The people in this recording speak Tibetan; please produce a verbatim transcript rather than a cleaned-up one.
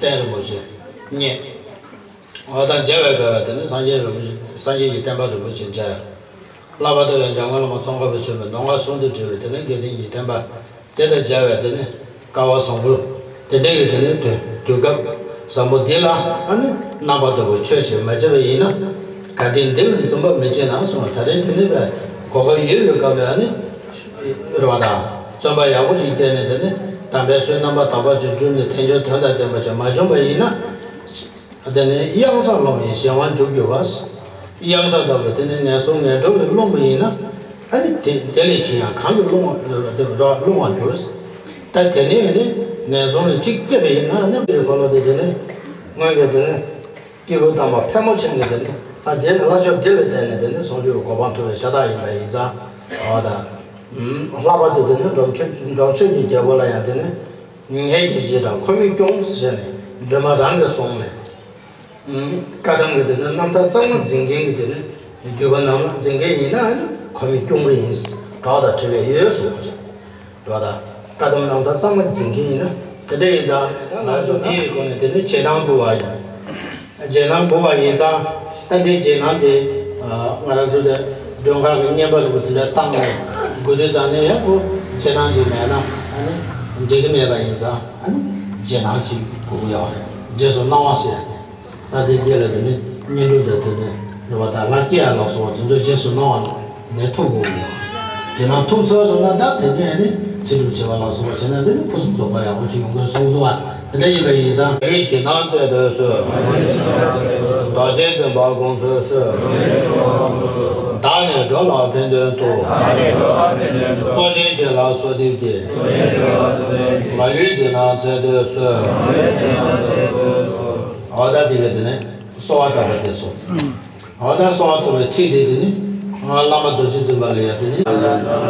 རྟེན་རིན་པོ་ཆེ་བརྙེས། འོ་ད་མཇལ་བའི་དགའ་བ་དེ་ནི་སངས་རྒྱས་རིན་པོ་ཆེ། སངས་རྒྱས་ཀྱི་བསྟན་པ་རིན་པོ་ཆེ་མཇལ། བསླབ་པ་ལྟ་བའི་འཇམ་མགོན་བླ་མ་ཙོང་ཁ་པས་བྱོན་པའི་མདོ་སྔགས་ཟུང་དུ་འབྲེལ་བའི་དེ་ནི་དགེ་ལྡན་གྱི་བསྟན་པ་དེ་དང་མཇལ་བའི་དེ་ནི་སྐལ་བ་བཟང་པོ་དེ་འདྲ་ཡི་དེ་ནི་དུས་དུས་སྐབས་བཟང་པོ་འདི་ལ་ཨ་ནི་རྣམ་པ་ལྟ་བུ་ཆོས་ཤིག་མ་བྱས་པ་ཡིན་ན་གལ་ཏེ་འདི་ལ་འཛུམ་པ་མི་བྱེད་ན་གསུངས། ད་རེས་དེ་ནི་བས་གོ་སྐབས་ཡོད་པའི་སྐབས་ལ་ཨ་ནི་རེ་བ་དང་བརྩོན་པ་ཡག་པོ་ཞིག་བསྐྱེད་ནས་དེ་ནི། དམ་པའི་ཆོས་རྣམ་པར་དག་པ་ཅིག་བསྒྲུབས་ནས་དལ་འབྱོར་དོན་དང་ལྡན་པ་ཞིག་མ་བྱུང་བ་ཡིན་ན། དེ་ནི་གཡང་ས་སློང་བའི་གཞན་དབང་འཇུག་འགྱུར་བ། གཡང་ས་ལྟ་བུ་དེ་ནི་ངན་སོང་ངན་འགྲོ་ལས་སློང་བ་ཡིན་ན། ཨ་ནི་དེ་དེ་ལས་ཕྱིན་ཡང་གང་གིས་སློང་བ་སློང་བར་འགྱུར། ད་དེ་ནས་ནི་ངན་སོང་ལས་གཅིག་བསྐྱབས་པ་ཡིན་ན་ནི་དེའི་འཁོར་ལོ་དེ་དེ་ནི་སྔོན་གྱི་དེ་ནི་སྐྱེས་བུ་དམ་པ་ཕལ་མོ་ཆེ་ནི་དེ་ནི་ད་དེ་ནི་བླ་མཆོག་འདི་ལ་བརྟེན་ནས་དེ་ནི་ཟུང་འཇུག་གི་གོ་འཕང་ཐོབ་པའི་ཤ་སྟག་ཡིན་པ་ཡིན་ཙང་། འོ་ད། ལྷག་པར་དུ་དེ་ནི་འབྲོམ་ཆོས་འབྲོམ་ཆོས་ཀྱི་རྒྱལ་པོ་ལ་ཡང་དེ་ནི། ངེད་ཀྱི་རྗེས་དང་ཁོ་མོས་སྐྱོངས་ཟེར་ནས་སྒྲོལ་མ་རང་གིས་གསུངས་ནས། བཀའ་གདམས་ཀྱི་དེ་ནི་རྣམ་ཐར་གཙང་མ་འཛིན་མཁན་གྱི་དེ་ནི་བརྒྱུད་པ་རྣམས་ལ་འཛིན་མཁན་ཡིན་ན་ནི་ཁོ་མོས་སྐྱོང་གི་ཡིན། གྲོགས་དང་འཕྲད་པའི་ཡོད་གསུངས་པ་རེད། འགྲོ་དང་བཀའ་གདམས་རྣམ་ཐར་གཙང་མ་འཛིན་མཁན་ཡིན་ན་དེ་འདྲ་ཡིན་ཙང་ང་ཚོ་འདི་ཡི་སྒོ་ནས་དེ་ནི་རྗེས་གནང་འབུལ་བ་ཡིན། རྗེས་གནང་འབུལ་བ་ཡིན་ཙང་། ད་འདི་རྗེས་གནང་དེ་ང་རང་ཚོ་དེ་མགྲོན་ཁང་གི་བརྙན་པར་ལུགས་དེ་འདྲ་བཏང་ནས་དགོས་དུས་ཙང་ནས་ཡག་པོ་རྗེས་གནང་ཅིག་མེད་ན་ཨ་ནི་འགྲིག་གི་མེད་པ་ཡིན་ཙང་ཨ་ནི་རྗེས་གནང་ཅིག་དགོས་ཀྱི་ཡོད་རེད། རྗེས་སུ་གནང་བ་ཟེར་ཡ་དེ། ད་དེ་རྗེས་ལ་དེ་ནི་བསྙེན་སྒྲུབ་དང་དེ་ནི་རེ་བ་དང་ལྷ་བསྐྱེད་ཡ་ལ་སོགས་པ་དེ་ཚོ་རྗེས་སུ་གནང་བ་ལ། ནས་ཐུགས་དགོངས་ཡོད། དེ་ནང་ཐུགས་གསལ་སོང་ན་ད་དེ་ནས་ནི་ཚེ་སྒྲུབ་བྱེད་པ་ལ་སོགས་པ་བྱས་ན་དེ་ནི་ཕུན་སུམ་ཚོགས་པ་ཡག་པོ་ཅིག་ཡོང་གི་གསུངས་འདུག་བ། དེ་འདྲ་ཡིན་པ་ཡིན་ཙང་། རིགས་ཀྱི་ནང་ཚེ་འདོད་གསོལ། རྡོ་རྗེ་འཛིན་པ་དགོངས་སུ་གསོལ། བདག་ནི་འགྲོ་ལ་ཕན་དོན་དུ། གཙོ་ཆེན་ཁྱེད་ལ་གསོལ་འདེབས་ཀྱི། མ་ལུས་ཀྱི་ནང་ཚེ་འདོད་གསོལ། འོ་ད་དེ་ག་དེ་ནས་གསོལ་བ་བཏབ་པ་དེ་སོ། འོ་ད་གསོལ་བ་ཐོབ་པའི་ཚིག་དེ་དེ་ནི། བླ་མ་རྡོ་རྗེ་འཛིན་པ་ལ་ཡང་དེ་ནི།